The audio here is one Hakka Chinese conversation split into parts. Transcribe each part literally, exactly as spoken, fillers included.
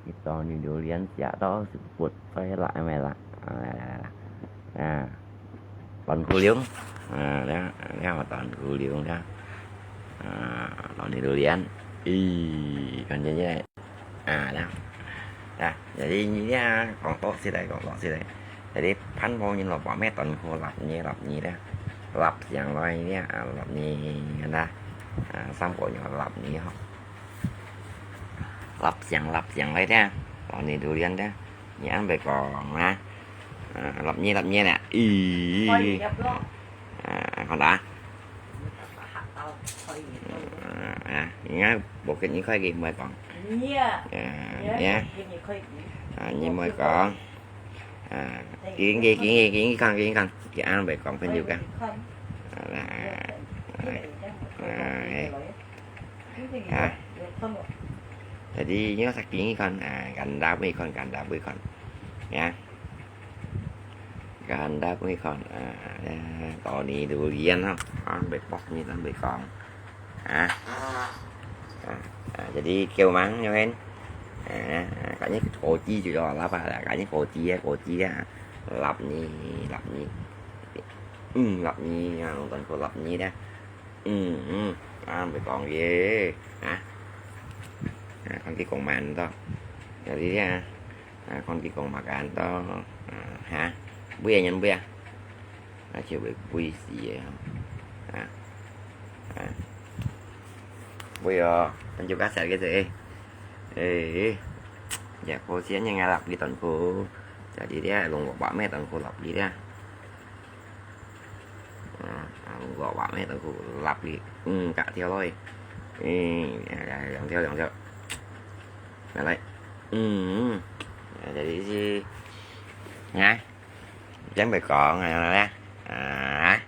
一到你榴莲食到就發衰啦，係咪啦？啊，來來來來，啊，斷箍龍，啊，這這麼斷箍龍這，啊，到你榴蓮，咦，看見這，啊，這，啊，jadi你這講到這來，講到這來，jadi飯無人落白咩斷箍，立呢立呢咧，立上來呢，啊，立呢，看啦，啊，三個人立呢吼。 立正立正來聽，講你榴槤聽，你恁樣講啊，啊，立呢立呢咧，咦，啊，好啦，啊，你看無給你開機，莫講，啊，你啊，啊，你莫講，啊，給你給你給你看給你看，佢恁樣講分你看，啊，啊，啊，哎。 啊，jadi你愛先試看，啊，ganda分你看，ganda分你看，ya，ganda分你看，啊，到你榴槤吼，啊，毋會剝，你毋會講，啊，啊，啊，jadi kêu mắng，有無？啊，啊，cái này có gì就有啦吧，cái này có gì啊，có gì啊，立呢，立呢，嗯，立呢，啊，用短褲立呢咧。 嗯，嗯，啊，毋會講个，啊，啊，看佢講麼个多，jadi啊，啊，看佢講麼个多，啊，哈，會啊，人會啊，啊，就會會死个吼，啊，啊，會哦，跟住加食个啫，誒，也好先人啊，立佢短褲，jadi咧，用白咩短褲立佢咧。 啊，啊，用白咩短褲立佢，嗯，加條落去，嗯，兩條兩條，來來，嗯，啊，jadi係，啊，點會講啊，啊，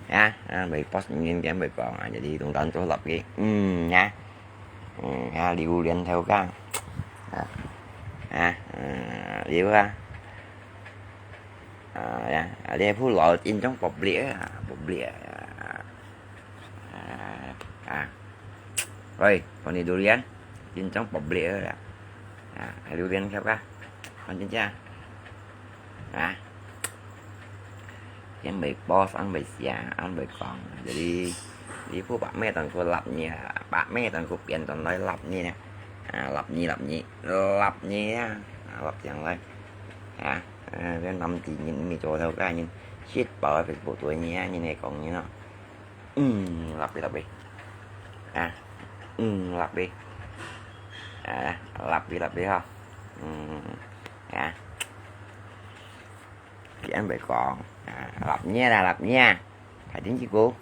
啊，啊，毋會剝，你點會講啊，jadi用短褲立佢，嗯，啊，嗯，啊，榴槤頭家，啊，啊，嗯，榴啊。 啊，ya，啊，你ผู้หล่อกินต้องปอบเปลือก啊，ปอบเปลือก啊，啊，啊，喂，講你榴槤，กินต้องปอบเปลือก啊，啊，榴槤ครับ啊，看真正，啊，ยังไม่ปอกยังไม่เสียยังไม่講，jadi，你ผู้白咩短褲立呢，白咩短褲變短來立呢，啊，立呢，立呢，立呢啊，啊，立上來，啊。 啊，這男子人，毋係做頭家人，食飽个Facebook對你啊，人會講你咯。嗯，立佢，立佢。啊，嗯，立佢。啊，立佢，立佢吼。嗯，啊。佢恁會講，啊，立你啦，立你啊。 Phải đến chứ cô?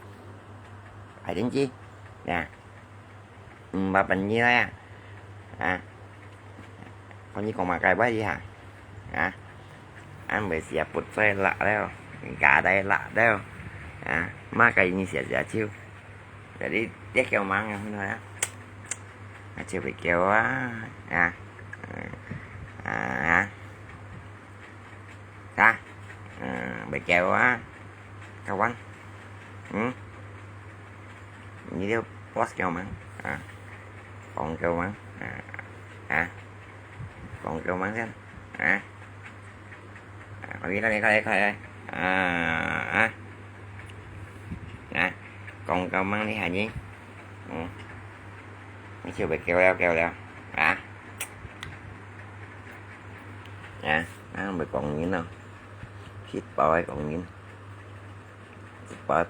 Phải đến chứ? Nè. Ừm, bà Bình Nhi đây à? À. Con Nhi còn mà cài bá gì hả? Hả? Ăn bữa xìa bụt xoay lạ đeo. Gà đây lạ đeo. À, má cài Nhi xìa xìa chiêu. Để đi tiếp kêu mắng nha, hôm nay á. À, chiêu bị kêu á. À. À. À. Hả? À, bị kêu á. Kawan. Hmm? Ini dia bos kau mang. Ha. Kong kau mang. Ha. Ha. Kong kau mang kan. Ha. Ha, kau ni, kau ni, kau ni, kau ni. Ha. Ha. Ha. Kong kau mang ni hả nhỉ? Hmm. Ni chưa bị kêu leo, kêu leo. Ha. Ha. Ha, bị kong ni nào. Hít bao ai kong ni.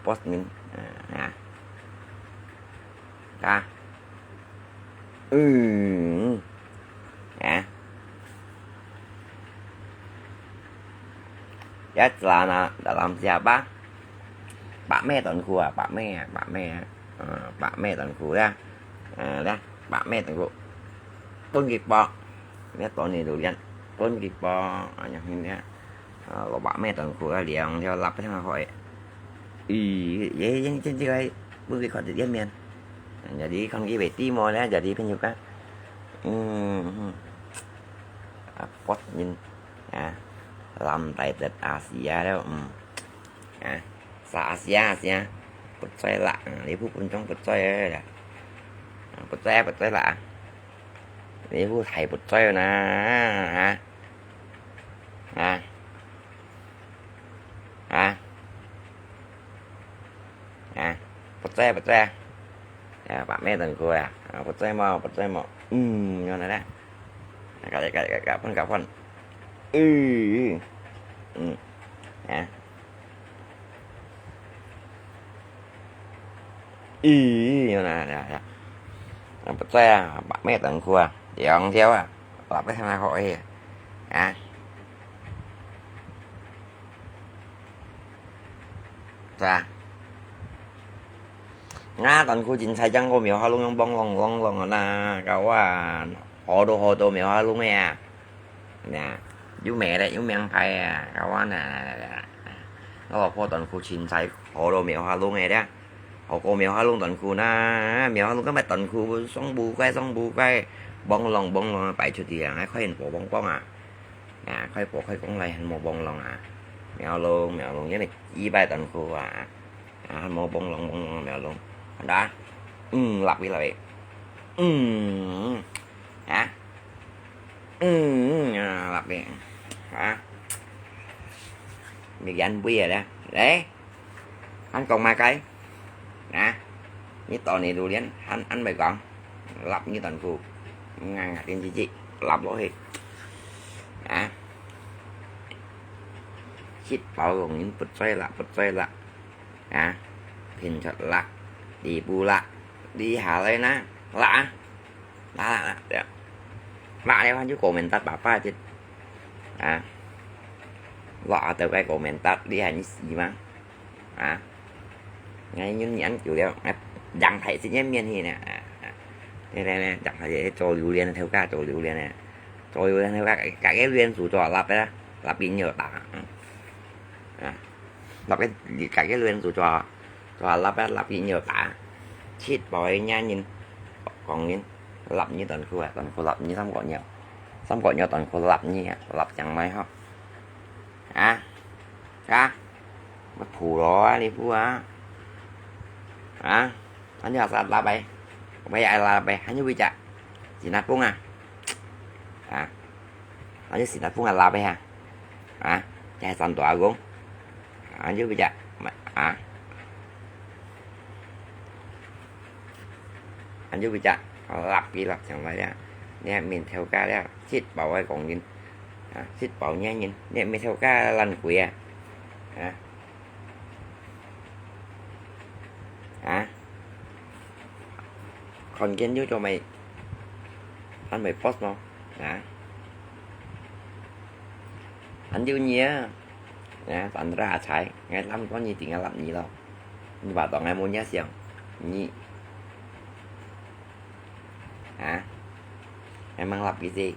Post min. Ha. Ha. Ừ. Ha. Ya celana dalam siapa? Pak Meh Tuanku ah, Pak Meh, Pak Meh. Ha, Pak Meh Tuanku ya. Ha, dah, Pak Meh Tuanku. Pun ki pok. Ni tuan ni durian. Pun ki pok. Ha, yang ini ya. 啊，落白咩短褲啊，兩條立起來。咦，也，也，這，這個不會看得見面。Jadi看佢會知無咧，jadi朋友講，嗯，嗯。啊，發明，啊，藍帶得阿西亞了，嗯。啊，啥阿西亞，阿西亞，不在啦，啊，你不分鐘不在了啦。啊，不在啊，不在啦。你烏大不嘴呢？啊？啊？啊？啊？不嘴不嘴啊？啊，白眉短褲啊？啊，不嘴無？不嘴無？嗯，原來咧。搞搞搞搞，分搞分。嗯，嗯，啊。 咦，有哪呀呀？啊，不在啊，白眉短褲啊，兩條啊，白眉還好个啊。是啊。啊，短褲真彩，像个苗下龍樣，啵隆啵隆啊，搞啊，好多好多苗下龍个啊。 呀，有名咧，有名牌啊，搞啊呢，我老婆短褲清彩，好多苗下龍个咧，好過苗下龍短褲呢，苗下龍个短褲，上不乖，上不乖，啵隆啵隆擺出去啊，還看見啵啵啵啊，啊，看啵看講來，還無啵隆啊，苗下龍，苗下龍，因為一擺短褲啊。 啊，無啵隆啵隆，苗下龍，看到啊？嗯，立起來。嗯，啊？嗯，啊，立起。啊？你眼尾个咧？來，還講麼个？啊？你到你榴槤，還，還袂講？立你短褲，硬硬，電視機，立落去。啊？食飽戇人不在啦，不在啦。 啊，拼出啦，底部啦，底下來呢，啦啊，啦啦啦，對。啦了，就komentar爸爸就，啊，啦啊，都該komentar，你還死嗎？啊，哎，有年久了，哎，陽台直接面去呢，啊，啊，對對對，陽台直接做榴槤，頭家做榴槤呢，做榴槤頭家，家个榴槤樹做立个啦，立冰又大，嗯，啊。 立个，自家个榴槤樹做，做立啊，立去尿打，七寶个娘人，講人，立你短褲啊，短褲立你三個尿，三個尿短褲立你啊，立上來吼。啊？啊？乜普羅啊，你褲啊？啊？還有啥立个？我也愛立个，還有幾隻？是哪風啊？啊？ 啊，你是哪風啊，立个啊？啊，這係山大公。啊，你不只，啊，啊，你不只，立佢立上來了，你面頭家了，七寶个講人，啊，七寶娘人，你面頭家爛鬼啊，啊。 啊？看見就做咩？還袂post咯？啊？還有你啊？啊，Sandra阿財，𠊎諗講你定下立你咯。你話當𠊎無影相，你 啊？Memang立佢先。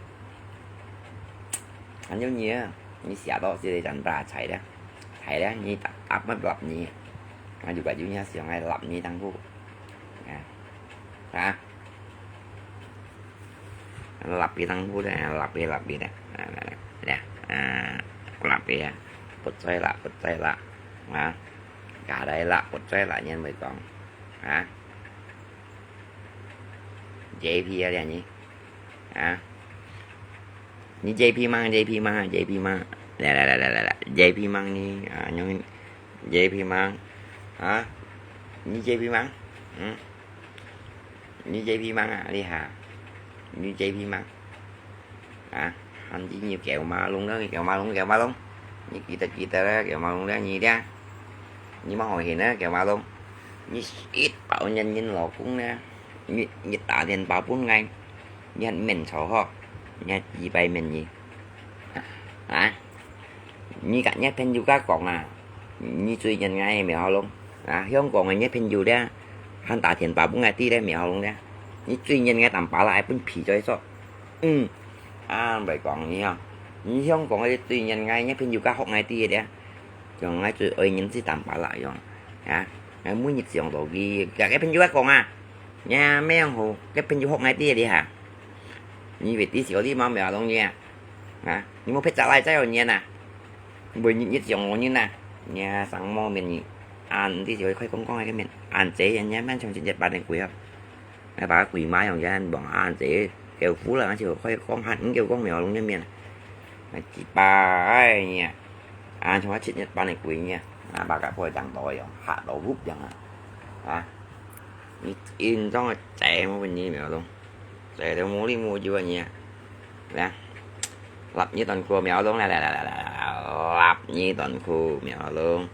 還有你啊，你寫到這個Sandra阿財了，財了，你答，答乜立你？啊，就把有影相，𠊎立你當初。啊？啊？立佢當初咧，立佢，立佢咧，啊，來，來，來，啊，立佢啊，不在啦，不在啦，啊，下來啦，不在啦，人會講，啊？ J P啊，這你，啊？你J P嗎？J P嗎？J P嗎？來來來來來來，J P嗎你？啊，用J P嗎？啊？你J P嗎？嗯？你J P嗎啊？你哈？你J P嗎？ 啊，喊你，你狗馬龍了，你狗馬龍，狗馬龍，你記得記得了，狗馬龍了，你了，你莫好現了，狗馬龍，你一包人人老公了，你，你打電話分𠊎，你還面臭吼，你還幾擺面你，啊？ 你甲你朋友甲講啊，你最認𠊎苗學龍啊，香港个你朋友咧，還打電話分𠊎知咧苗學龍咧，你最認𠊎淡薄啦，愛分皮嘴說。嗯，啊，袂講你啊，你香港个最認𠊎，你朋友甲學𠊎知个咧，像𠊎最愛認識淡薄啦樣，啊，𠊎每日上到佢，甲个朋友甲講啊，你咩樣好，个朋友學𠊎知个咧哈，你會知小弟毛苗學龍呢啊？ 啊，你莫別隻來再有人啊！每日日上有人啊！你啊，生毛面你，啊，你就會快講講个面，恁濟人家慢像一隻八年鬼啊！哎，把鬼馬樣樣望恁濟，狗夫了，而且我快光寒，你给我光苗龙面面了，那鸡巴哎呀，啊，像我七月半的鬼呀，啊，把个破当多哟，哈，老虎样啊，啊，你印章的仔，我问你苗龙，仔都无理无据啊你啊，来，立你短裤苗龙来来来来来，立你短裤苗龙，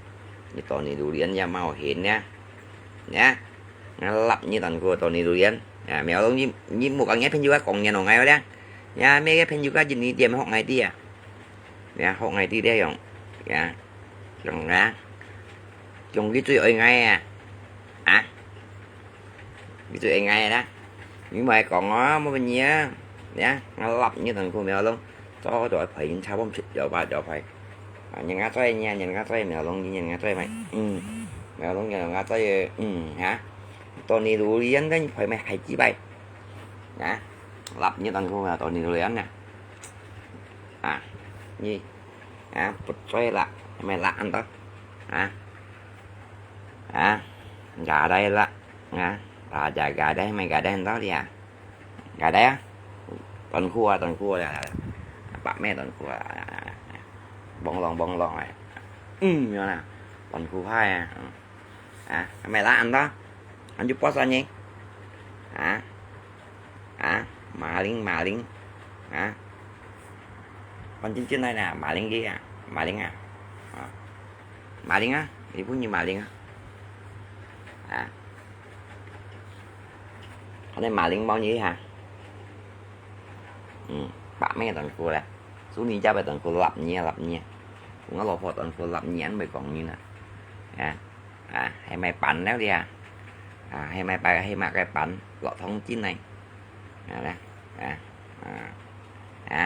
你到你榴莲也冒险呢，呢，立你短裤到你榴莲，啊，苗龙你你莫讲你朋友个讲你弄哎了。 呀，每个朋友个一年点学𠊎知啊。呀，學𠊎知了用，呀，用啊，用佢最愛𠊎啊，啊，佢最愛𠊎啦。你莫講哦，無問題啊。呀，𠊎立你等苦苗咯，早就愛陪人差不多有吧，有陪。啊，人家在呢，人家在苗龙，人家在嘛，嗯，苗龙人家在，嗯，哈，到你路里人跟你陪嘛，还几百，啊，立你等苦苗，到你路里人啊。 啊，你，啊，不追了，ไม่ละอันต่อ 啊，啊，gakได้ละ 啊，大家gakได้ ไม่ gakได้อันต่อ เดีย gakได้ อ่ะ ตอนครัว ตอนครัว เลย ปะแม่ ตอนครัว บ้องลอง บ้องลอง อ่ะ อืม อยู่นะ ตอนครัว ไพ่ อ่ะ อ่ะ ไม่ละอันต่อ อันอยู่ปอสอันนี้ อ่ะ อ่ะ 马铃 马铃 啊，放进进来呢，马铃个啊，马铃啊，啊，马铃啊，你不你马铃啊，啊，他那马铃包你一下，嗯，把妹等过来，祝你家白等过，lapnya lapnya，我老婆等过 lapnya 没讲你呢，啊。 อ่ะ ให้ไม่ปั่นแล้วเดีย อ่ะ ให้ไม่ไป ให้มาไกลปั่น เลาะท้องจิ้นใน อ่ะนะ อ่ะ อ่ะ อ่ะ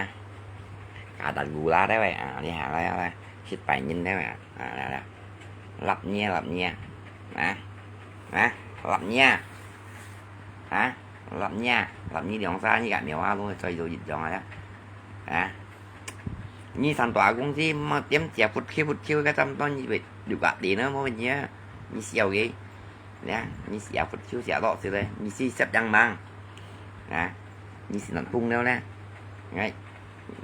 กาดัดกูลาได้ไว้ อ่ะ นี่หาอะไรอะไร คิดไปยินได้ไว้ อ่ะ อ่ะ แล้ว แล้ว หลับเนี้ย หลับเนี้ย นะ นะ หลับเนี้ย นะ หลับเนี้ย หลับเนี้ย เดี๋ยวซ่านี่กะเหนียวว่าลูก จะอยู่หยิบยองแล้ว นะ 你上大公司，么点姐不去不去个，咱到你被六个点了，么你，你笑个，呀，你写不去写落去嘞，你是写样忙，啊，你是能碰了呢，哎，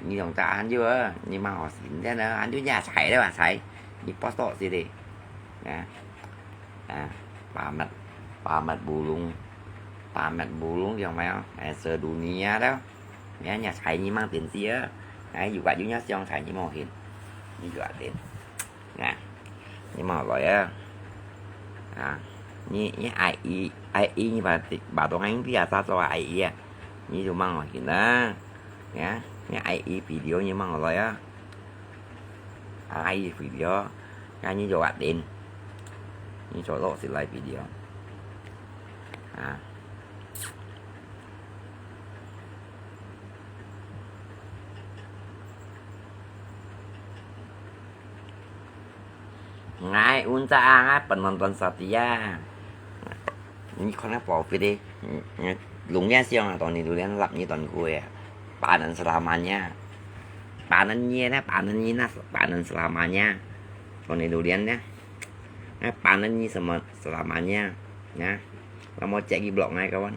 你用大喊就啊，你蛮好心的呢，喊就人家踩的吧，踩，你不说是的，啊，啊，pamat，pamat bulung，pamat bulung 有没有？哎，sedunia 的。 Nya, nya chai ni mang tin sia. Ai, yu ka yu nya siang chai ni mo hin. Ni yu ka tin. Nya. Ni mo lo ya. Ah. Ni, ni ai i, ai i ni ba ti, ba dong ai ti ya sa so ai i ya. Ni yu mang lo hin na. Nya, ni ai i video ni mang lo ya. Ai i video. Nya ni yu ka tin. Ni so lo si lai video. Ah. Ngai un ca a ngai penonton setia. Ni khon a po phi de. Lung ya siang a ton ni du lian lap ni ton kue. Panen selamanya. Panen ni na, panen ni na, panen selamanya. Ton ni du lian ya. Panen ni selamanya. Ya. Kamu cek ki blok ngai kawan.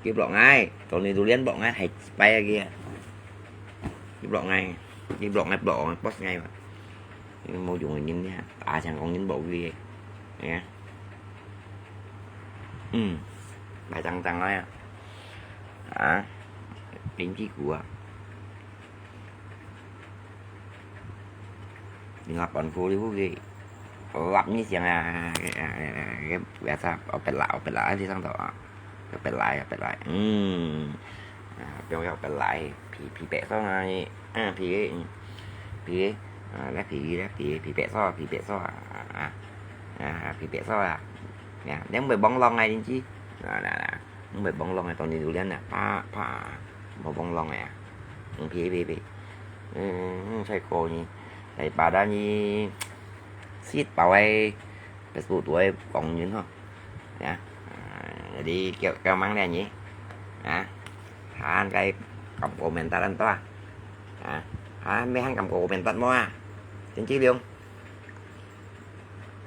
Ki blok ngai, ton ni du lian blok ngai, hai pai lagi ya. Ki blok ngai, ki blok ngai blok ngai post ngai ba. Ni mo yung ni ni, a chang kong ni blok ki. Ya. Hmm. Ba chang chang ngai. Ah. Pin ki gua. Ngap pon ku liu ki. Lap ni siang a, biasa opet la, opet la di sang to. Opet la, opet la. Hmm. Ah, biasa opet la. Pi, pi pek so na ni. Ah, pi, pi. Ah, la pi, la pi, pi pek so, pi pek so. Ah, ah, pi pek so a. Ya, nem bai bong long ai din chi. Na, na, na. Mong bai bong long ai, ton ni du lian na. Pa, pa. Mo bong long ai. Pi, pi, pi. 嗯，嗯，嗯，太高呢。来，把它呢，sit bảo ai, Facebook tuổi còn nhìn hả? Ya. À, đi kêu, kêu mang đen nhỉ? Hả? Hả, cái cầm komentar ăn to à? Hả? Hả, mấy hả cầm komentar mo à? Chính chí liông.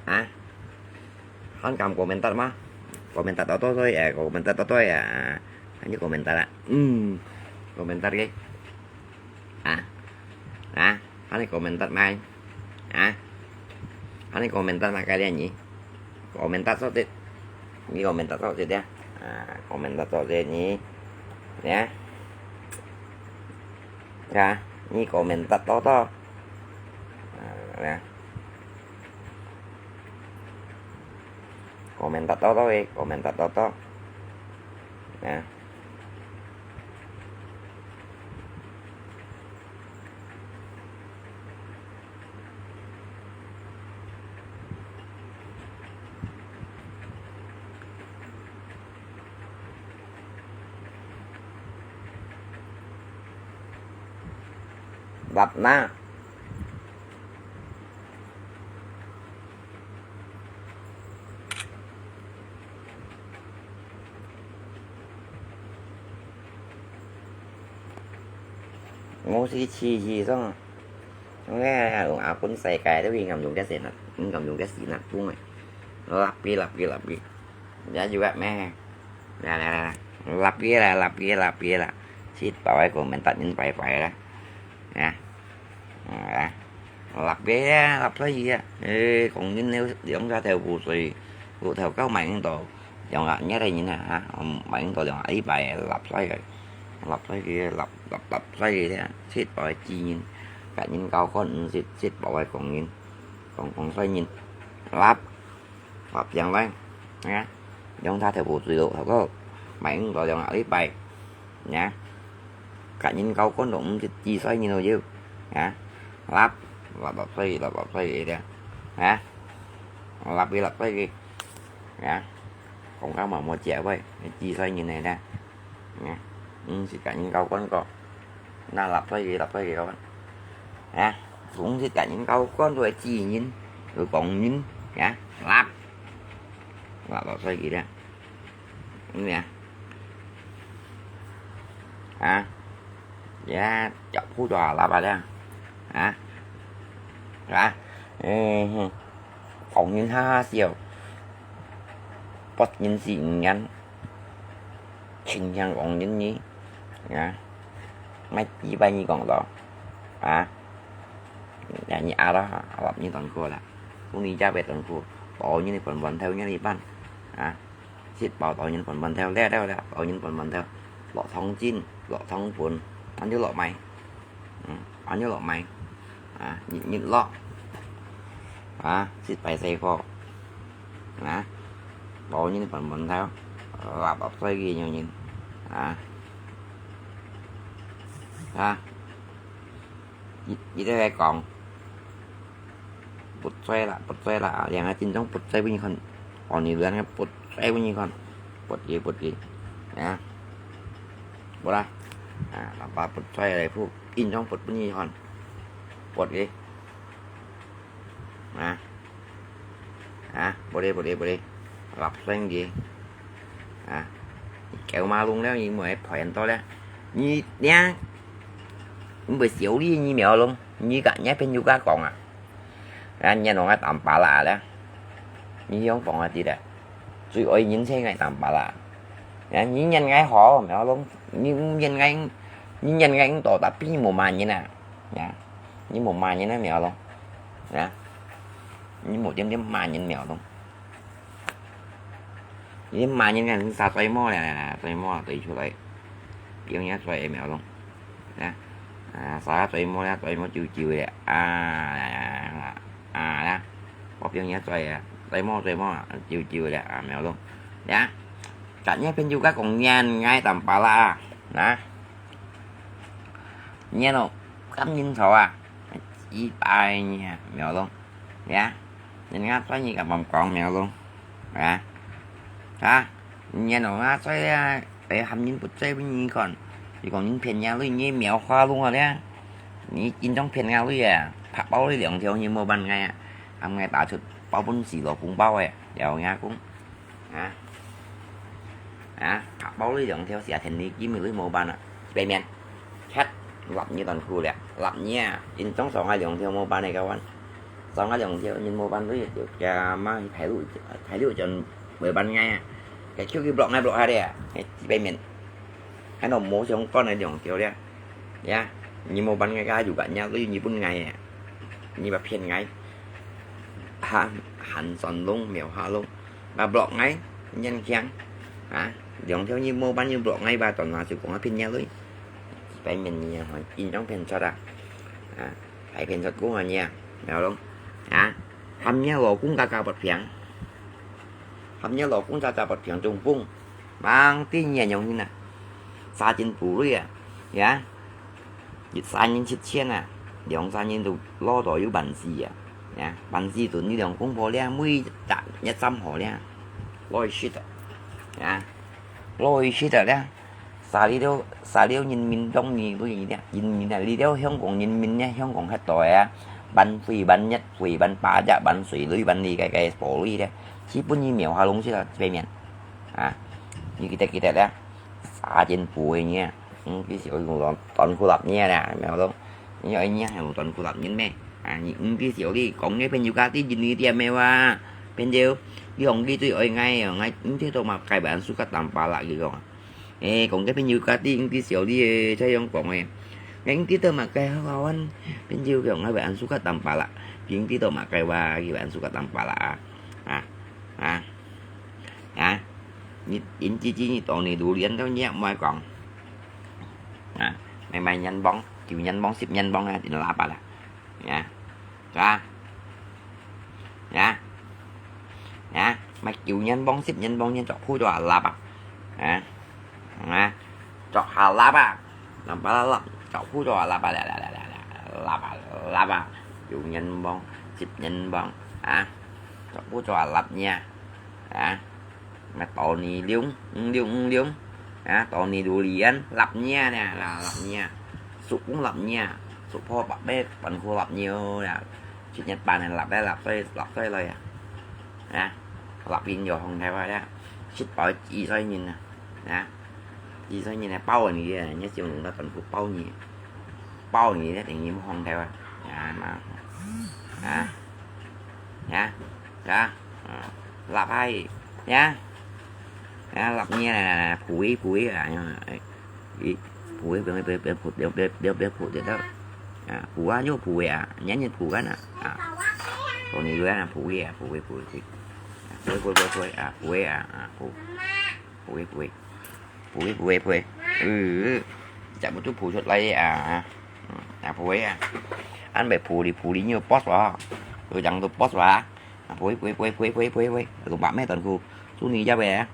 Hả? Hân cảm komentar ma. Komentar tao tôi thôi, eh, komentar tao tôi, eh. 你komentar啊？嗯，komentar个。啊？啊？你komentar mai？啊？你komentar mai kalian ni? Komentar sotet. Ni komentar sotet ya. Ah, komentar sotet ni. Ya. Ya, ni komentar toto. Ah, ya. Komentar toto, eh, komentar toto. Ya. Lap na. 我是七七上，我用阿公世界都會咁用个事呢，咁用个事呢，公哎，lappi lappi lappi，也有个咩？來來來，lappi啦，lappi lappi啦，七寶个komentar人拜拜啦，啊。 啊，lappi啊，lap出去啊！誒，講人了，兩隻頭烏水，老頭狗買毋到，兩個月个人啊，哈，買毋到兩個禮拜，lap出去，lap出去，lap lap lap出去咧，七寶个主人，甲人交關毋識，七寶个講人，講講衰人，lap。 Lap yang lai，啊，兩隻頭烏水咯，頭个買毋到兩個禮拜，啊，甲人交關都毋識幾歲人都有，啊，lap，lap lap歲，lap lap歲个，啊，lap去lap歲个，啊，講到嘛無食喂，幾歲人來咧？ 啊，毋識甲人交關過，那lap衰个，lap衰个交關。啊，總是甲人交關都係知人，有講人，啊，lap，lap lap衰个咧，嗯啊，啊，也食苦咗lap啊咧，啊，啊，嗯哼，講人哈哈笑，發人死人。 親像講人呢，啊，莫幾擺你講到，啊，那你啊啦，lap你斷過啦，不你家別斷過，包人个飯飯頭你一半，啊，食飽包人飯飯頭，了了了，包人飯飯頭，落湯煎，落湯飯，恁樣落米。 嗯，恁樣落米，啊，日日落，啊，食擺細貨，啊，無人分問頭，lap lap衰个樣人，啊，啊，一一直在講，不衰啦，不衰啦，啊，兩個真正不衰分你看，哦，你兩個不衰分你看，不衰不衰，啊。 無啦，啊，老爸不出來，不，印章不分你看，不个，啊，啊，不个，不个，不个，lap聲个，啊，狗馬龍了，你莫陪人到了，你，你啊，你莫小你，你苗龍，你个，你朋友个講啊。 啊，你弄个Tampalak咧，你用講个知咧，最愛人情个Tampalak。啊，你人个好，苗龍，你人个，你人个多，tapi你無罵人啊，啊，你無罵人啊，苗龍，啊，你無點點罵人，苗龍。 你罵人个，你啥嘴毛咧，嘴毛對出來，表人嘴个苗龍，啊，啊，啥嘴毛咧，嘴毛啾啾个，啊，啊，啊，我表人嘴啊，嘴毛嘴毛啊，啾啾个啊，苗龍，啊，今日朋友个講人，𠊎Tampalak啊，啊，你咯，咁認錯啊，一百年，苗龍，啊。 人家衰你敢講苗龍，啊？啊？人家弄啊衰啊，哎，喊人不衰分你看，你講人騙人鐳，你苗花龍啊咧，你真正騙人鐳啊，拍包你兩條，你無辦法啊，喊𠊎打出包本事落紅包个，了人家講。 啊？啊？拍包你兩條，謝天你今日你無辦啊，白面，切，lap你斷褲了，lap你啊，因總上下兩條無辦个，kawan，上下兩條人無辦，你就加嘛，大陸，大陸就無辦个啊，該手機block𠊎block下咧啊，該白面。還有無相干个兩條咧，呀，你無分𠊎个有个，你你分𠊎个，你把騙𠊎，喊喊山路、廟下路，把block𠊎，人強，啊，兩條你無分你block𠊎吧，當下就講騙你了，幾百年你啊，印象騙出啊，啊，還騙出過你啊，了咯，啊，喊你老公家家不平。 喊你老公家家不平中風，mang知你用人啊，三千步鐳啊，呀，一三年七千啊，兩三年都老到有萬四啊，呀，萬四對你兩公婆咧，每一隻一三號咧，來食啊，呀，來食啊咧。 沙里了，沙里人民當你都一樣，人民啊，你了香港人民呢，香港核桃啊，萬歲、萬一岁、萬八只、萬岁雷、万里个个玻璃咧，基本你廟下弄去了，这面，啊，你记得记得咧，沙金布的呢，嗯，其实我用短短裤lapnya啦，没有咯，你要你还用短裤lapnya咩？啊，你唔知小弟讲个朋友家己人你点咩哇？朋友，你讲佢最爱爱哦，爱唔知道嘛，该板书个淡薄啦，佢讲。 Ê, kong cái朋友kati ing ti siau li ê, chai yong kong ê. Ngang ing ti tơ mà cái hoa wan,朋友 kong ngai bạn suka tampala. Ing ti tơ mà cái hoa, ki bạn suka tampala. À, à, à. Ni, in chi chi ni to ni du lian tao nhẹ mai kong. À, mai mai nhắn bóng, chiu nhắn bóng, sip nhắn bóng à, tin lapa lah. Nha. Nha. Nha. Nha. Mai kiu nyan bong, sip nyan bong, nyan chok phu cho a lap a. Nha. Nha. Chok ha lap a. Lam pa la lap. Chok phu cho a lap a. La, la, la, la, la. Lap a, lap a. Kiu nyan bong, sip nyan bong. Ha. Chok phu cho a lap nha. Ha. Mai to ni liung, ng liung, ng liung. Ha, to ni du lian, lap nha nè, là lap nha. Sụp cũng lap nha. Sụp pho bạc bê, bánh khô lap nhiều nè. Sụp Nhật Bản này lap đây, lap xoay, lap xoay rồi à. Ha, lap pin vô hông theo à. Sụp bảo chỉ xoay nhìn nè. Ha. Chỉ xoay nhìn nè, bao ni nè, nhớ chiều nó bánh khô bao ni. Bao ni nè, thì nhìn hông theo à. Ha, mà. Ha. Nha. Nha. À. Lặp hay. Nha. Nha, lặp nha nè, nè, nè. Phủi, phủi à. Ý. Phủi, phủi, phủi, phủi, phủi, phủi, phủi, phủi, phủi, phủi, đó. À, phủi á, nhớ phủi à. Nhớ nhớ phủi á nè. À. Còn gì nữa nè, phủi à, phủi, phủi, phủi. À, phủi, phủi, phủi, phủi. À, phủi à. À, phủi. Phủi, phủi. Phủi, phủi, phủi. Ừ. Chắc một chút phủi chuột lấy à. À, phủi à. Ăn bể phủi đi, phủi đi nhiều post vào. Ừ, chẳng được post vào. À, phủi, phủi, phủi, phủi, phủi, phủi, phủi. Tụi bạn mấy tuần khu. Chú ni ra về.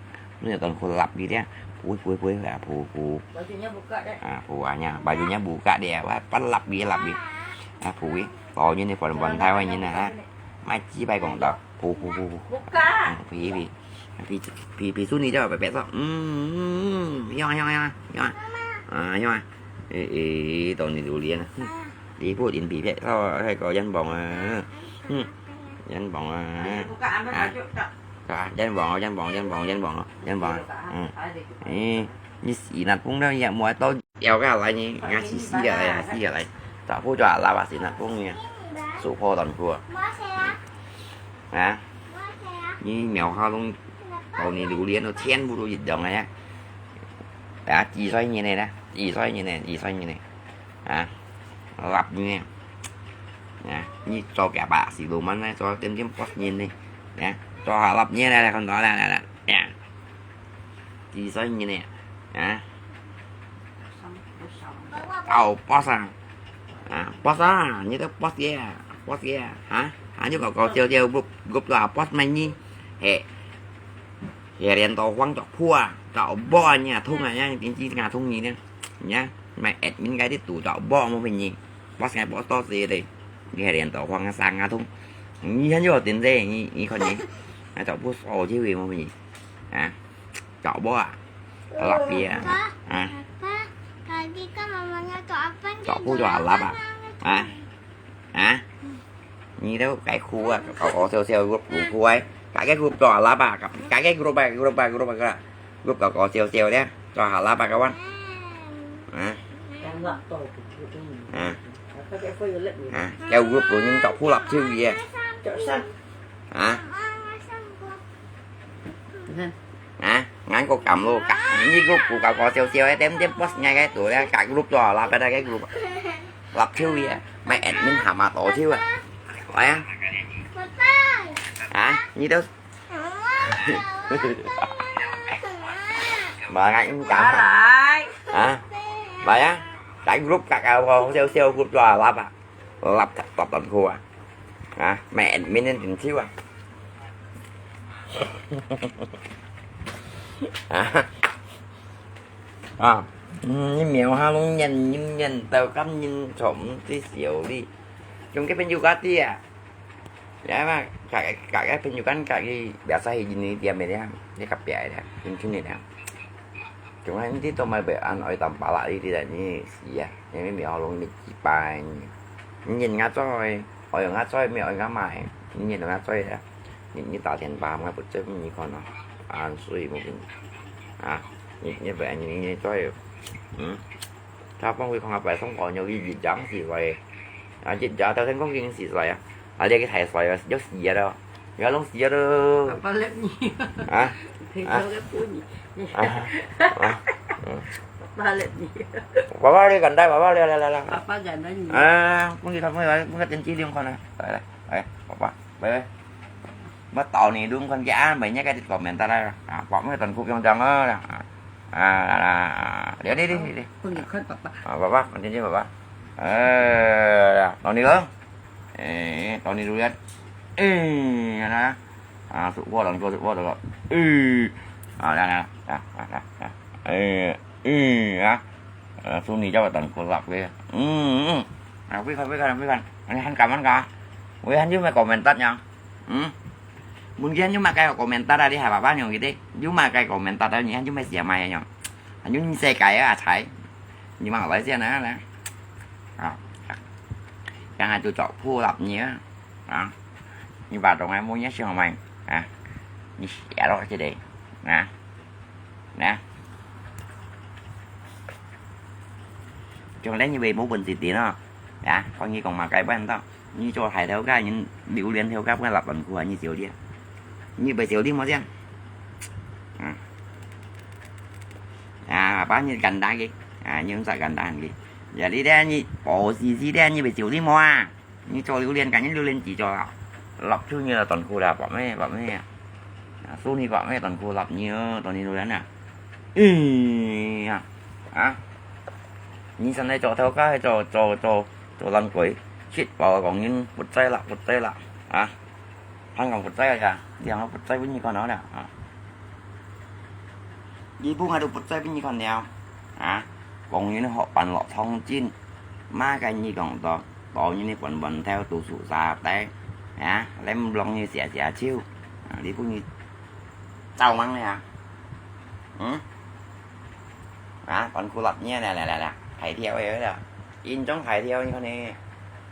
Chú ni tuần khu lặp đi thế. Phủi, phủi, phủi. À, phủi, phủi. Baju nhá buka deh. À, phủi à nha. Bajunya buka deh. Wah, pan lặp đi, lặp đi. À, phủi. Có như này, phần, phần Thái Hoa như này ha. Mai chi bay còn đó. Phủi, phủi, phủi, phủi. Buka. Ừ, phủi, phủi. Phủi, phủi, phủi, chú ni cho bé bé sao. Ừ, ừ, ừ. Yo, yo, yo, yo. À, yo. Ê, ê, tao ni đủ liền. Đi phút in phủi bé sao, hay có dân bóng à. Ừ. Dân bóng à. Buka, ambil baju, tak. Dân bóng, dân bóng, dân bóng, dân bóng, dân bóng. Ừ. Ê, như xí nạt phung đó, ya mua tao. Eo ka lai ni, nga si si ya lai, si ya lai. Ta phu cho la ba si nạt phung ni. Su pho tuần khu. À. Ni mèo ha lung, tao ni đủ liền, nó chén bu đủ dịch dòng này á. Đã, chỉ xoay như này nè, chỉ xoay như này, chỉ xoay như này. À. Lặp như này. À. Như cho cả bà xí đồ mắm này, cho thêm thêm pot nhìn đi. À. Cho hả lặp như này, con đó là, là, là. À. Chỉ xoay như này. À. Tao post à. À, post à, như thế post kia, post kia. Hả? Hả, như cậu, cậu chiêu chiêu group, group là post mày nhi. Hè. Hè, liền tàu khoáng chọc phua, chọc bò nhà thung à nha, chính trị nhà thung nhi nha. Nha, mày admin cái tiếp tục chọc bò một mình nhi. Post ngay post to gì đây. Hè, liền tàu khoáng sang nhà thung. Nhi hẳn vô tiền dê, nhi, nhi con nhi. Chọc phua sổ chứ vì một mình nhi. Hả? Chọ bố à? Lặp gì à? Hả? Chọ phú cho lặp à? Hả? Hả? Như thế cái khu à, có, có siêu siêu group của khu ấy. Cả cái group cho lặp à? Cả, cả cái group à, group à, group à, group à. Group có, có siêu siêu đấy. Cho lặp à các bạn. Hả? Hả? Hả? Cái group của những chọ phú lặp siêu gì à? Hả? Hả? ，𠊎个感覺，你group个搞搞笑笑个，點點post𠊎个圖咧，搞group做啦，別个group，立手个，買admin下嘛多手啊，來啊，啊，你都，嘛，𠊎毋敢啊，啊，來啊，搞group搞搞笑笑group做啦，立啊。 laptop tuần khu à. À, mẹ mình nên tìm thiếu à. À. À, ừ, nhưng mà ha luôn nhận, nhưng nhận tao cắm nhìn trộm tí xíu đi. Chúng cái bên du cá tia. Ya mà, cả, cả cái bên du cá cả cái biasa hi nhìn đi tiệm này đấy. Cái cặp bè đấy. Chúng chúng này đấy. Chúng anh tí tao mày bè ăn ỏi tầm bả lại đi, đi lại như xì à. Nên mới mì ho luôn mì chỉ bài. Nhìn ngã trôi, ỏi ngã trôi, mì ỏi ngã mày. Nhìn ngã trôi à. Nhìn như tạo tiền bám ngã bút chếp như con nó. Ăn suy một cái. À, nhìn như vậy nhìn như trôi. Ừ. Thảo Phong Huy không phải sống còn nhiều cái gì chẳng gì vậy. À, chị trả tao thành công cái gì vậy à? À, đây cái thầy xoài à, dấu xì à đâu. Nhớ lông xì à đâu. Papa lep ni. Hả? Thầy cho cái phun ni. À, à, ừ. Papa lep ni. Papa đi gần đây, papa đi, đi, đi, đi. Papa gần đây ni. À, không gì không, không có tin chỉ liên quan à. Đây, đây, đây, papa. Đây, đây. Bắt tàu ni đúng con kia, mày nhớ cái comment ta đây. À, papa mới toàn cục trong trong á. À, à, à, à. Đi, đi, đi, đi, đi. Không gì không, papa. À, papa, con tin chỉ papa. Ờ, tàu ni lắm. Ê, tàu ni durian. Ê, nè. À, sụp qua, tàu ni qua, sụp qua, tàu ni qua. Ê. À, nè, nè, nè, nè, nè, nè. Ê, ê, à. Ờ, sụp ni chắc là tàu ni qua lặp đi. Ừ, ừ. À, quý khán, quý khán, quý khán. Anh, anh cảm ơn cả. Ui, anh chứ mày comment tắt nhá. Ừ. Muốn kia nhưng mà cái comment tắt ra đi hả, bà bác nhung cái đi. Nhưng mà cái comment tắt ra nhỉ, anh chứ mày xỉa mày nhỉ. Anh chứ xe cái à, thầy. Nhưng mà ở đây xe nữa nè. À. Chẳng ai tụi chọn phù hợp nhỉ. À. Như bà trong ai mua nhé, xin hỏi mày. À. Như xỉa đó chứ đi. Nè. Nè. Chúng lấy như vậy mua bún thịt tí nó. Nè, có như còn mà cái bánh tao. Như cho thầy theo cái, những biểu liên theo cái bánh lặp bánh của như tiểu đi. Như vậy tiểu đi mua riêng. À. À, bác như gần đá kì. À, như không sợ gần đá kì. Giờ đi đây như, ổ xì xì đây như vậy tiểu đi mua à. Như cho 榴槤 cả những 榴槤 chỉ cho lọc chứ như là toàn khu là bỏ mẹ, bỏ mẹ. À, số ni bỏ mẹ toàn khu lọc như toàn 榴槤 à. Ý à. À. Như sau này cho theo cái cho, cho, cho, cho lăn quỷ. Shit, bảo còn những bút cháy lạ, bút cháy lạ. À. Hàn Quốc bút cháy à. Đi Hàn Quốc bút cháy với như con nó nè. À. Đi bút ngay được bút cháy với như con nèo. À. Còn những họ bàn lọ thông chín. Má cái như còn to. Tỏ như nè quần bần theo tù sụ xa té. Hả? Lém lòng như xỉa xỉa chiêu. À, đi cũng như tàu măng nè hả? Ừ? Hả? Còn khu lập nhé nè, nè, nè, nè. Hãy theo ấy đó. In chống hãy theo như con nè.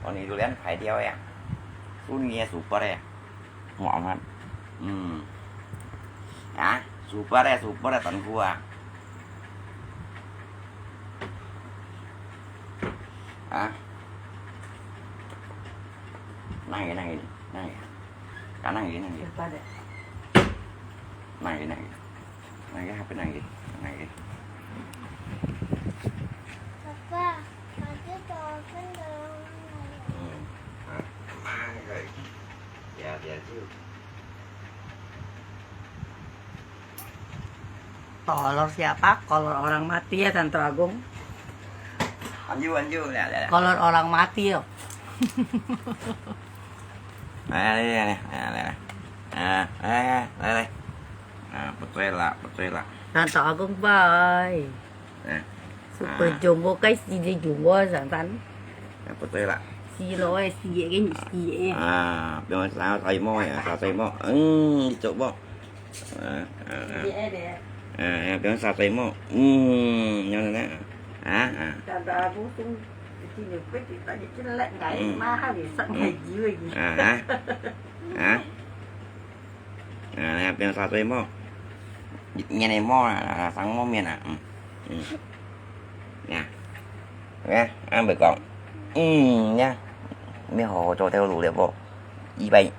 Còn đi tụi lén hãy theo ấy à? Phun nghe sụp bớt ấy à? Ngọt lắm. Ừ. Hả? Sụp bớt ấy, sụp bớt ấy, còn khu à? Hả? Năng gì, năng gì, năng gì. Cả năng gì, năng gì. Năng gì, năng gì. Năng gì, hấp năng gì, năng gì. Papa, nanti kalau kan dalam. Hmm. Hả? Mang cái. Dạ, dạ, chứ. Kolor siapa? Kolor orang mati ya, Tante Agung. Anju, anju, ya, ya, ya. Kolor orang mati ya. Nah, ini, ini, ini, ini. Nah, eh, ini, ini. Nah, betul lah, betul lah. Tante Agung, bye. Nah. Super jumbo, guys, ini jumbo, santan. Nah, betul lah. Silo, eh, siye, kan, siye. Ah, biar saya, saya mau ya, saya mau. Hmm, dicoba. À, à, à. À, à, biar satu mau. Hmm, nyo nè. À, à. Tada bu sung, sini pun kita je celak ngai, hmm, mahal ni, sak ngai jiwa ni. À, à. À. À, nè, biar satu mau. Nè, nè, mau, à, à, sang mau miên à. Hmm. Hmm. Nè. Nè, ăn bơi con. Hmm, nè. Mới hò hò cho theo lũ lẹ bộ. Ý vậy.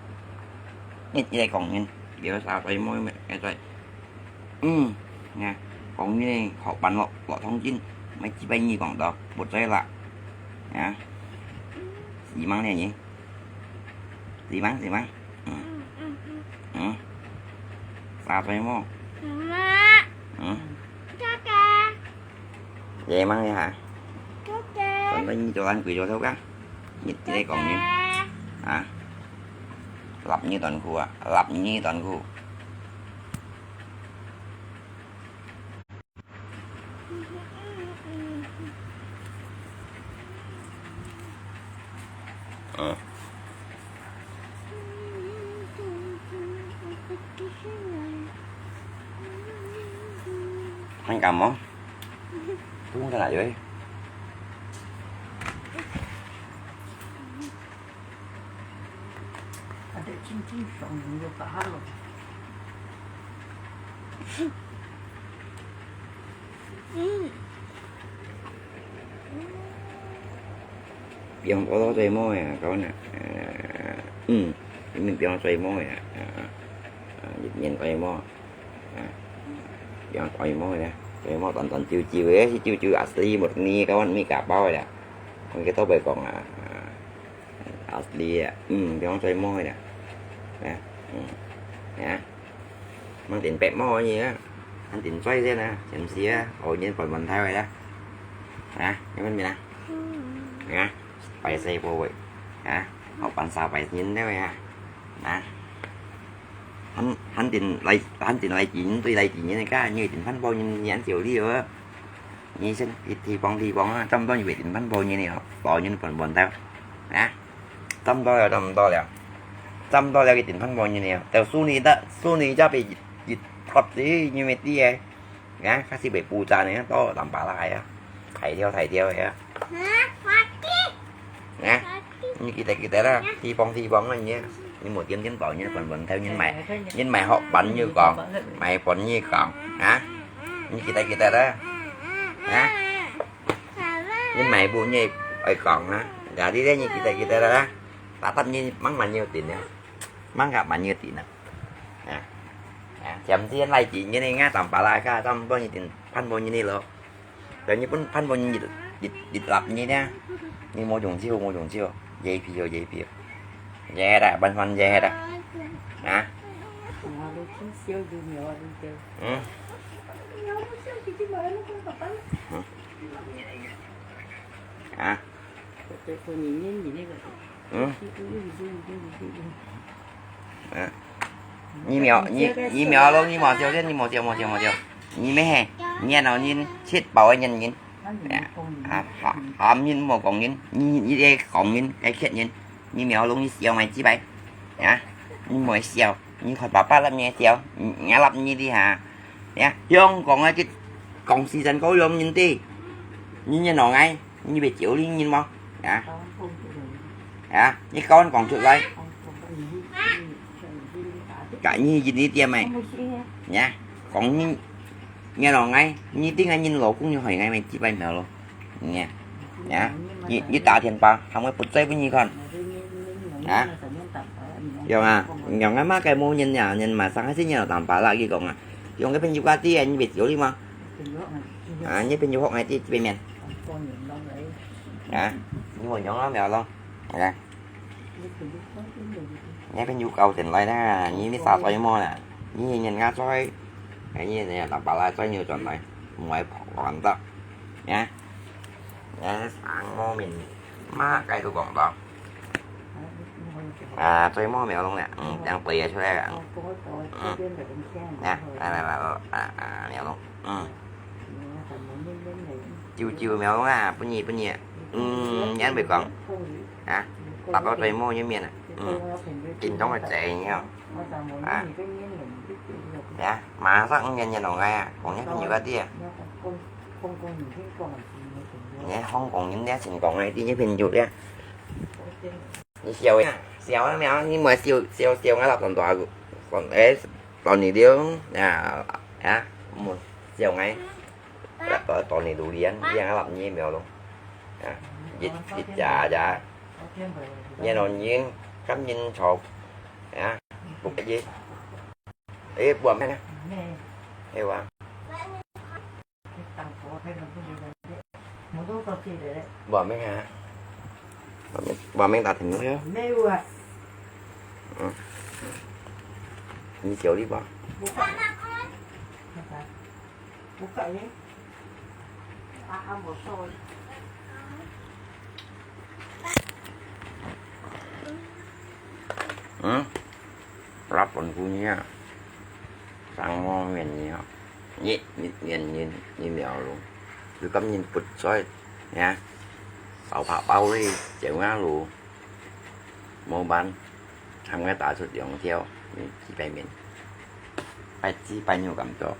Nhất ý đây con nhìn. Biar satu mau, mẹ, cái vậy. Ừ, 啊，講你學辦落，落通知，毋係幾百日講到，不在啦。啊，死亡了你，死亡，死亡，嗯，嗯，嗯，嗯，啥在麼？媽媽，嗯，哥哥，爺爺忙一下，哥哥，等等你做完鬼做頭个，你直接講你，哥哥，啊，立你短褲啊，立你短褲。 嗯。還敢無？不用再來了。 Ada cincin suang nunggu kahar. 嗯。 Piang polo最摸呀，kawan啊。呃，嗯，你们piang最摸呀，啊，啊，一年最摸，啊，piang最摸呀，最摸短短久久个，是久久asli murni，kawan，mi kapau呀，kawan kita boleh講啊，啊。 Asli啊，嗯，比方最摸个啦，啊，嗯，啊，mang tiền bẹt摸个啊，ăn tiền xoay thế nè，chém xía，ổ nhiên còn còn theo vậy đó, à, cái bên mình nè, à, bài xe bộ vậy, à, học bản sao bài nhìn theo vậy à, à, ăn ăn tiền lấy ăn tiền lấy chín tôi lấy chín cái như tiền phán bao nhiêu ăn chiều đi rồi, như xin thì thì bóng thì bóng á, trong đó như vậy tiền phán bao nhiêu nè, bao nhiêu còn còn theo, à. 差不多了，差不多了，差不多了，佢訂番號呢了。就Sony得，Sony才被一一發子，因為啲嘢，啊，開始被布炸呢，到南巴拉啊，大條大條个啊。啊，你記得記得啦，地方地方个呢，你無點點到，你分分頭，你買，你買好本你講，買本你講，啊，你記得記得啦，啊。 你買布你愛講啊，jadi咧，你記得記得啦，tetap你mang bao nhiêu tiền啊，mang gak bao nhiêu tiền啊，啊，啊，chém xía lai chín你ngay tầm ba lai ka, tầm bao nhiêu tiền, phán bao nhiêu lo, rồi như phán bao nhiêu, đi đi đi lặp như thế, như mua dùng chiêu mua dùng chiêu, dễ phiêu dễ phiêu, dễ đã, bắn bắn dễ đã, hả? Ừ. Hả? Ừ. Hả? Nhi mèo, nhi, nhi mèo luôn, nhi mèo siêu thế, nhi mèo siêu, mèo siêu, mèo siêu. Nhi mèo hè, nhi nào nhi chết bảo anh nhi. Hả? Hả? Hả? Nhi mèo con nhi, nhi, nhi đây con nhi, cái khiết nhi. Nhi mèo luôn, nhi siêu mày chi bài. Hả? Nhi mèo siêu. Nhi khỏi bà ba lắm nhi siêu. Nhi lắm nhi đi hả? Hả? Hiong con á, chứ con si dân có hiong nhi đi. Nhi nhi nó ngay. Nhi bị chiếu đi nhìn mà. Hả? Hả? Nhi con còn chụp lại. Cả nhi nhìn đi tiêm mày. Nhá. Con nhi, nhi nó ngay. Nhi tính ngay nhìn lỗ cũng như hỏi ngay mày chỉ bay mèo luôn. Nhá. Nhá. Nhi, nhi ta thiên pa, không có bút giấy với nhi con. Hả? Yong à, yong ngay má cái mô nhìn nhá, nhìn mà sáng hay xin nhá, tạm phá lại cái con à. Yong cái bên Yucati à, nhi bị chiếu đi mà. À, nhi bên Yucati ngay tí bên miền. Hả? Nhi mà yong lắm mèo luôn. Hả? Nhi bên Yucati tỉnh lại nè, nhi mới sao xoay mô nè. Nhi nhìn ngã xoay. Cái nhi này là tạm phá lại xoay nhiều chuẩn lại. Ngoài còn đó. Nhá. Nhá, sáng mô mình má cái tôi còn đó. À, xoay mô mèo luôn nè. Ừ, đang tùy ra xoay à. Ừ. Nè, nè, nè, nè, à, à, mèo luôn. Ừ. Chiu chiu mèo luôn à, bún nhì, bún nhì. Ừ, nhắn về còn. Hả? Tập bao xoay mô như miền à. Ừ. Chính thống là chạy nhỉ. Hả? Hả? Mà sao cũng nhắn nhắn ở ngay à, cũng nhắn nhiều cái tiệt. Nhé, không còn những nét xin còn ngay tí nhé, pin chụp nhé. Nhi siêu ya, siêu lắm mèo, nhi mà siêu, siêu, siêu ngay lặp toàn tòa, còn ấy, toàn nỉ điếu, à, hả? Một siêu ngay, lặp toàn, toàn nỉ đủ điên, điên ngay lặp nhi mèo luôn. À, dịch, dịch chả chả. Nhi nó nhìn, cắm nhìn chọc. À, bụng cái gì? Ê, buồn mẹ nè. Ê, wa. 我都到这里了。我没看，我没，我没打听过呀。没有啊。嗯，你叫你吧。我看，我看，我看呢。啊，还没说。嗯。 Lap pun kunyah, sang mo miên nyi hok, nyi, nyi, miên nyi, nyi miao lung. Lu kam nyin put soi, ya. Sao phak pau li, jeu nga lu. Mo ban, ham ngai ta chut yong thiao, nyi chi pai miên. Pai chi pai nyu kam cho.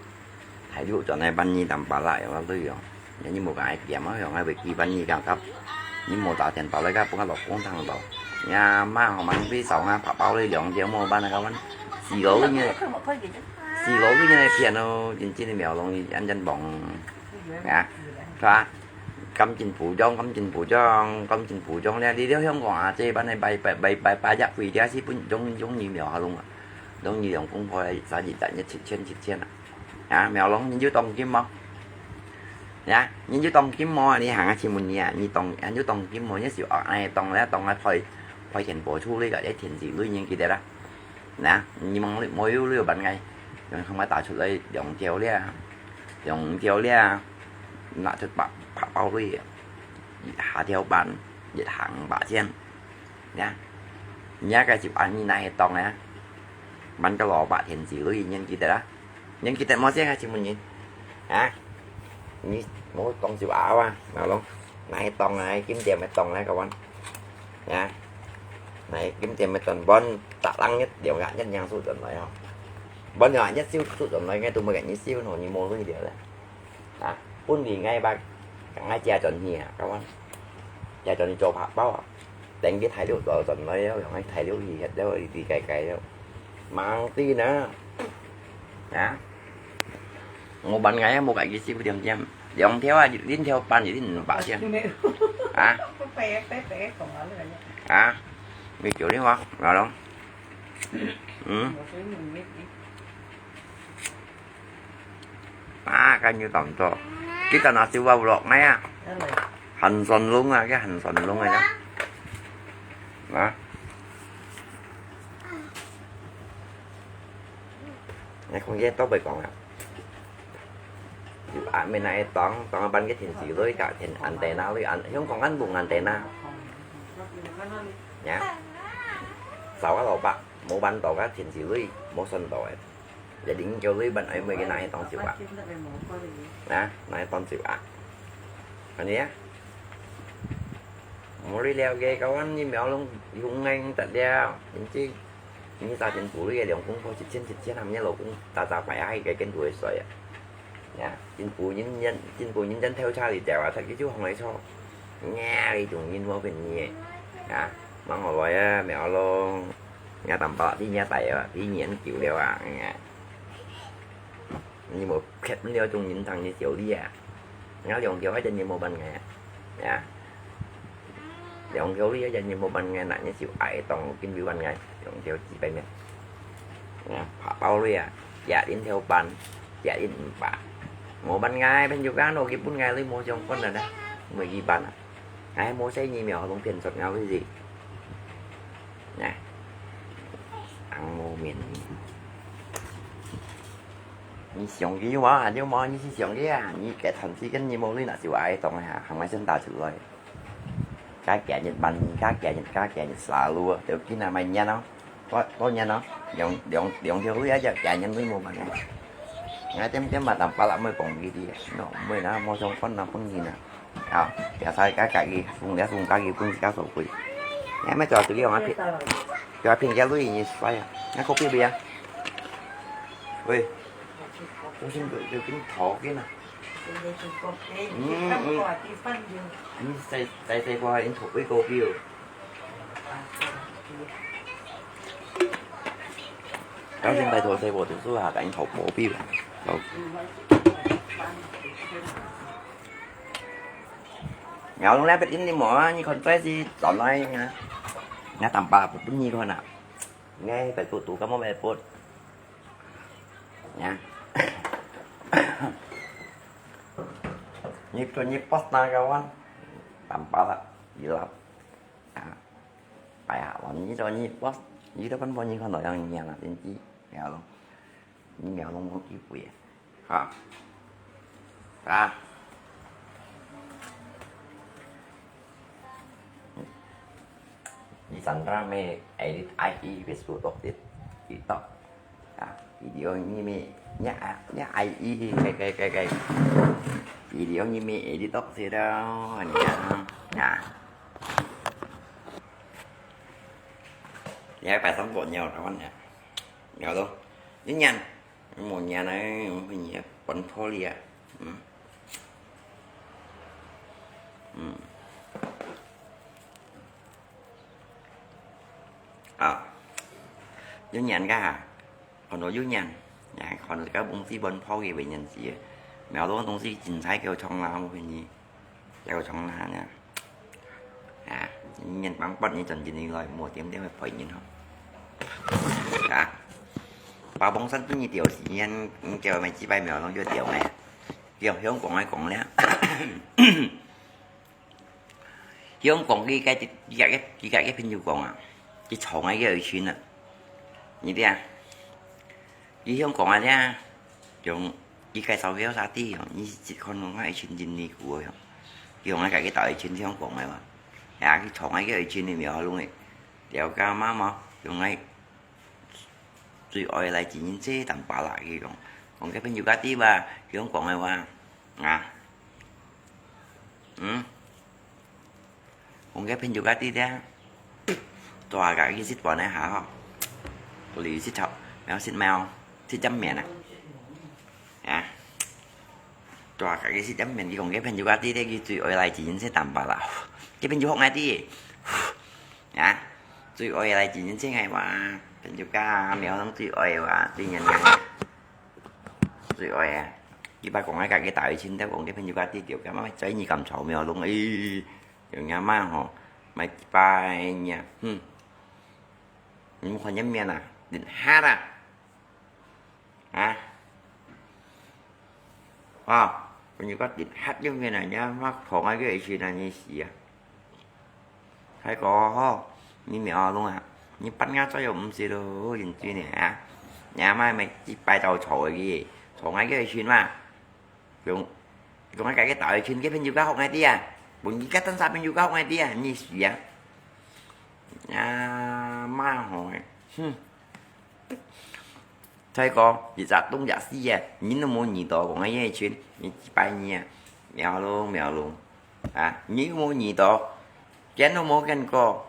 Thái Lũ chọn này bánh mì tầm bả lại mà tôi yong. Nếu như một cái tiệm á, yong ai bị kì bánh mì cao cấp. Nhưng một tá tiền tao lấy cái bún lọc cũng thằng tao. Nhà má họ mang đi sáu ngàn phá bao đi lòng tiêu mua bánh này các bạn. Xì gấu cái như này. Xì gấu cái như này tiền nó chính chính miao lòng ăn chân bóng. Nè. Phải. Cắm chính phủ trong, cắm chính phủ trong, cắm chính phủ trong nè. Đi theo Hồng Kông à, chế bánh này bay, bay, bay, bay, bay giặc quỷ đĩa xí bún giống, giống như miao hà lung à. Giống như lòng cũng phải giá trị tại nhất chín千, chín千à. Ya, miao lòng, nyi yû tòng kim mò? Ya, nyi yû tòng kim mò, nyi hàng á, chi mun nyi á, nyi tòng, nyi yû tòng kim mò, nyi siu ak nai tòng lé, tòng lé phoi, phoi thièn bò chu lé, cái thièn gì lui nyi kì tê la. Nè, nyi mong lui, mò yû lui bánh ngai. Yong không ai ta chut lé, yong thiao lia. Yong thiao lia. Nà chut bạc, bạc bao lui. Hà thiao bán, yết hàng bạc xiên. Nè. Nyi cái chịu ăn nyi nai tòng nè. Bánh cái lò bạc thièn gì lui nyi kì tê la. Nhân kia tết mò xiên ha, chỉ một nghìn. Hả? Ni, mô tông siu ảo à, nào luôn. Này tông này, kiếm tiền mới tông này, các bạn. Hả? Này, kiếm tiền mới tông, bọn ta lăng nhất, điều ngại nhất nhang sụt dần này không? Bọn nhỏ nhất siêu sụt dần này, ngay tụi mới gạch như siêu, nó như mô lui điều đấy. Hả? Bún mì ngay bác, cả ngay chia tròn nhỉ, các bạn. Chia tròn cho phạt bao à? Tên cái Thái Lũ đó dần này, rồi ngay Thái Lũ thì hết đâu, thì cày cày đâu. Mang tí nữa. Hả? Mua bánh ngay, mua cái gì xíu điểm điểm. Đi ông theo à, đi theo pan, đi theo bả xem. Hả? Hả? Đi chỗ đi hoa, rồi đâu? Ừ. À, cái như tầm to. Cái tao nói siêu vào vlog này à. Hành son luôn à, cái hành son luôn này đó. Đó. Này, không dễ tao bày còn à. Chịu à, mình này tòng, tòng bắn cái thiền sĩ lưới cả thiền antenna lưới an, không còn ăn bùng antenna. Nhá. Sáu cái lọ bạc, mua bắn tàu cái thiền sĩ lưới, mua sân tàu ấy. Gia đình kêu lưới bắn ấy mười cái này tòng chịu à. Nè, này tòng chịu à. Anh nhé. Mua đi leo ghê, các anh nhìn mèo lông, hung ngang tật đeo, chính chứ. Ni sa chính phủ lui liang kung pho chit chien chit chien ham nhi lo kung ta ta pai hai cái kênh đuổi soi à. Ya, chính phủ nhân dân, chính phủ nhân dân theo cha đi theo à, thật cái chú không lấy cho. Nghe đi chúng nhìn vô bên nhẹ. Ya, mang họ lòi à, mèo lo. Nghe tầm bọ đi nghe tay à, đi nhện kiểu liao à, nghe. Ni một khét liao chúng nhìn thằng như kiểu đi à. Nghe liang kiểu hết chân như một bên nghe. Ya. Liang kiểu đi hết chân như một bên nghe, nãy như chịu ai tòng kinh vi bên nghe. Liang kiểu chỉ bên nghe. Nha, phá bao lui à. Dạ đến theo bàn. Dạ đến phá. Một bàn ngay bên chụp cá nô kịp bún ngay lui một trong con là đó. Mười gì bàn à. Ngay một xe nhị mèo không tiền sọt ngáo cái gì. Nha. Ăn mô miền. Nhi xiong kì yû mò, hàn yû mò, nhi si xiong kì à, nhi kẹt hàn si kên nhi mô lui nà siu ai tòng hà, hàng mai sân ta chịu lòi. Cá kẹt nhật bản, cá kẹt nhật, cá kẹt nhật xà lùa, tiểu kì nà mai nhăn nó. Có, có nhăn nó. Liang, liang, liang thiêu lui á, kẹt nhăn lui mô mà nè. Ngay tem tem mà tạm pá lạ mới bỏng kì đi. Nó, mới nà, mô trong con nà, con gì nà. Hảo, ya sai cá kẹt kì, phung liá phung cá kì, phung cá sổ quỷ. Nhá, mới cho tụi kì hông á phi. Cho phi cá lui nhi sai à. Nhá, không biết bia. Ui. Tôi xin gửi từ kính thỏ kia nè. Ừ, ừ. Anh say, say, say qua đến thổ với cô kêu. Các xin tay thổ say của tiểu sư hả, các anh thổ bố kêu. Thổ. Ngáo lông lép bết in đi mỏ, như con trai gì, tóm nói nha. Nha tạm bà, bút bút nhi con à. Nghe phải tụ tụ các món bè bút. Nha. 你做你 boss 那个one，tanpa tak hilap。啊，哎呀，我你做你 boss，你都分分你看到样样啊，真是，苗龙，你苗龙没机会啊，啊，啊。 Di Sandra may edit I E Facebook of it. TikTok. Ah, video ni may, nya, nya I E, kay, kay, kay, kay. Video ni may edit of sila. Nya, nya. Nya, phải sống bộ nhiều đó nè. Nhiều luôn. Như nhàn. Một nhà này, một nhà bánh phô lìa. Ừ. Ừ. À, 有人家啊，看到有人，呀，看到个东西分抛给别人吃，苗东东西精彩给我冲啦，我给你，给我冲啦呢。啊，人帮帮你赚钱来，莫点点会赔人吼。啊，包帮山对你掉时间，你叫没几百秒钟就掉呢，掉香港来讲了。 香港佢个，佢个，佢个，佢朋友講啊，佢從來个愛情啊，你知啊？佢香港啊，這，用佢介紹个啥地方，你一看講愛情真離譜哦，佢講啊，佢个大愛情香港个嘛，啊，佢從來个愛情你苗龍个，了解嘛嘛，用來最愛來自行車淡薄啦，佢講，講个朋友家己吧，佢講講个話，啊。 嗯？講个朋友家己咧，大家去食飯一下吼，去食頭，貓食貓，食煎麵啊。啊，大家去食煎麵，佢講个朋友家己咧，佢最愛來自行車淡薄啦。个朋友學𠊎知，啊，最愛來自行車𠊎話，朋友家貓攏最愛話，最黏黏。 最愛啊！佢把講个个大愛情，都講个朋友家己就感覺在你咁吵，苗龍，哎，有人嘛吼，買幾百年，哼，你看人面啊，人黑啊，啊，啊，朋友家人黑人面啊，人嘛同个愛情啊，你死啊！ 大哥吼，你苗龍啊，你半夜左右毋識咯，認真个啊。你阿媽咪一擺到吵个，吵𠊎个群嘛。用，用𠊎个大个群个朋友家學𠊎知啊，分佢个單儕朋友家學𠊎知啊，你死啊！阿媽吼，哼！ 大哥，一隻東一隻西啊，你都無遇到講个愛情，你幾百年啊，苗龍苗龍，啊，你都無遇到，見都無見過，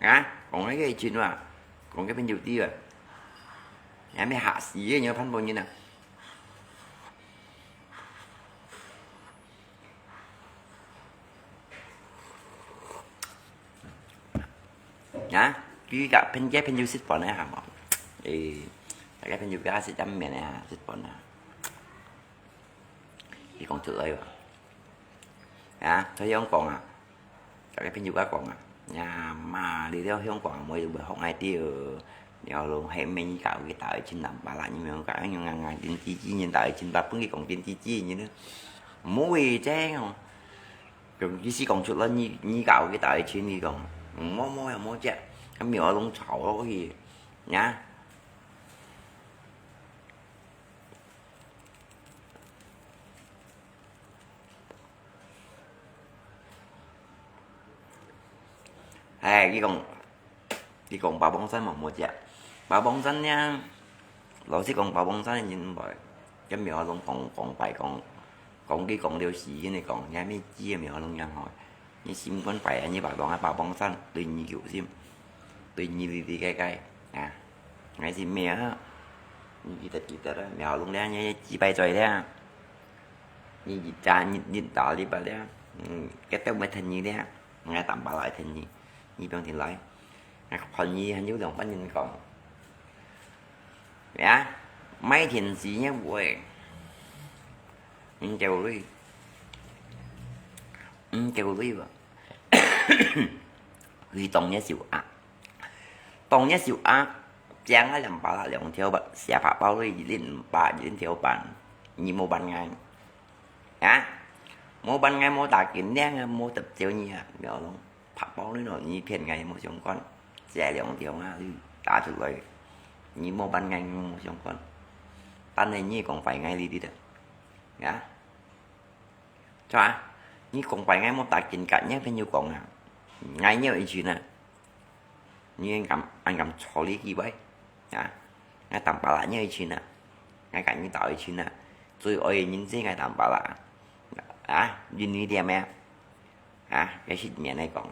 啊，講个愛情啊，講个朋友知啊，還沒嚇死个，你有盼望人啊？ 啊，佢个朋友，朋友食飯个下無？誒，大家朋友家食煎麵个下，食飯啊。佢講出來話，啊，佢樣講啊，大家朋友家講啊，呀媽，你了香港妹會學𠊎知哦，你要攏係美國个大愛情男吧啦，你毋好講用硬硬電視機人大愛情吧，分佢講電視機人呢，毋好為這哦。 佢意思講出來，你，你搞个大愛情，佢講，嗯，無，無，無，無，這，佢苗龍吵落去，呀。哎，佢講， 佢講八寶山嘛無食。八寶山呢，老實講，八寶山人毋會，佢苗龍講，講拜講，講佢講了時間，你講，你還沒知苗龍樣吼。你心肝擺啊，你八寶啊，八寶山對你有心，對你里里个个啊，還是咩啊？你記得記得啦，苗龍咧，你幾擺嘴咧，你一打你你打你吧咧，嗯，佢都沒聽你咧，𠊎打把來聽你。 你放進來。啊，看你還有兩班人講，呀，買電視个會，毋夠鐳，毋夠鐳無？去當一首啊，當一首啊，正啊兩百啦，兩條吧，寫白包鐳，一零五八，一條半，你無辦法。 啊，無辦法，𠊎無打緊，𠊎無得罪你啊，苗龍，拍包你咯，你騙𠊎無相干，這兩條啊，你打出來，你無辦法，𠊎無相干，但係你講壞𠊎哩哩的，啊，係吧？你講壞𠊎無打緊，甲你朋友講啊，𠊎有一群啊。 你恁敢，恁敢錯你機會，啊？𠊎Tampalak你愛尋啊，𠊎甲你鬥愛尋啊，最愛个人就係𠊎Tampalak啊，啊？你你點咩？啊？該係面來講，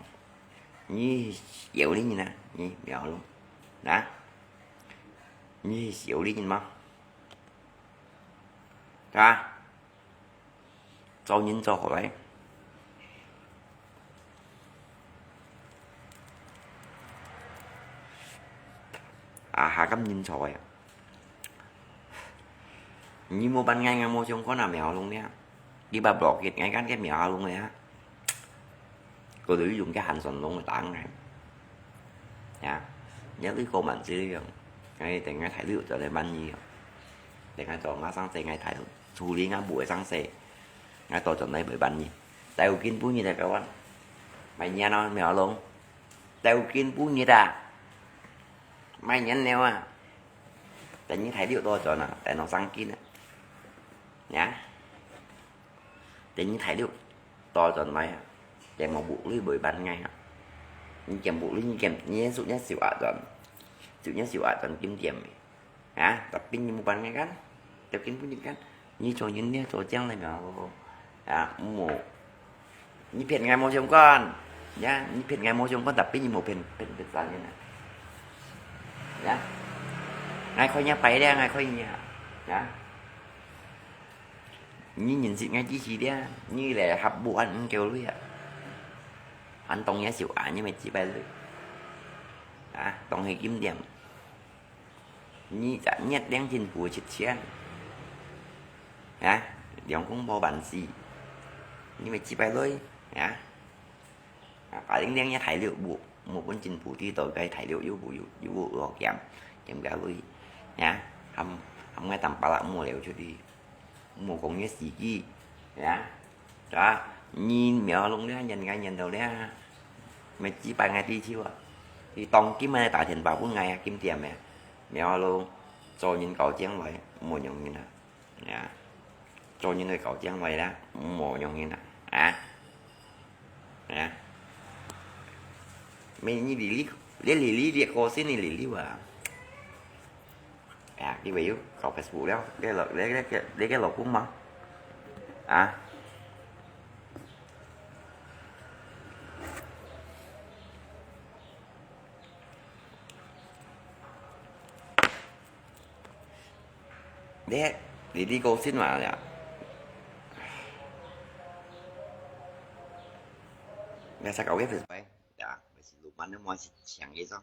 你有理人啊，你苗龍，啊？你係有理人嗎？係吧？ 做人做好來。啊，下咁認錯个。你無辦法，𠊎無相干啊，苗龍咧。你把block佢，𠊎看佢苗龍咧。 過來用个寒酸攏會打𠊎。呀，你對高滿這樣，𠊎等𠊎大陸做來滿意哦。等𠊎做𠊎生死，𠊎大陸處理𠊎母个生死，𠊎到轉來會滿意。大陸今晡日來个話，買年咯，苗龍。大陸今晡日啊，買年了啊。等你大陸到轉啊，等我生金啊。呀。 等你大陸倒轉來啊，這無屋裡會辦𠊎啊。你這無屋裡，你這，你屬於小額轉，屬於小額轉金店个。啊，tapi你無辦𠊎kan，tapi你無辦kan，你做人你做正來嘛，啊，無，你騙𠊎無相干，呀，你騙𠊎無相干，tapi你無騙，騙，騙別人啊。呀，𠊎開你牌咧，𠊎開你啊，呀。 你認識𠊎幾時咧？你來合屋恁毋夠鐳啊？恁當也少啊，你乜幾百鐳？啊，當係金店。你隻月領政府七千，啊，兩公婆萬四，你乜幾百鐳？啊？ 啊，八零零也大陸無，無分政府知道該大陸有無有，有無有好減，減價位，呀，含，含𠊎Tampalak無流出去，無講个時機，呀，係吧？你苗龍咧，人家人到咧，乜幾百个地球啊！你當今个打電話分𠊎啊，金店个，苗龍，做人搞將來，無用人啊！ 呀，做人愛搞將來啦，毋好用人啦，啊？啊？你，你離離，你離離，你個性你離離啊？啊，你會有搞Facebook了，你老，你，你，你，你老公嗎？啊？ 你，你，你高興嘛呀？你使搞个Facebook呀，還是錄慢的，還是搶一張？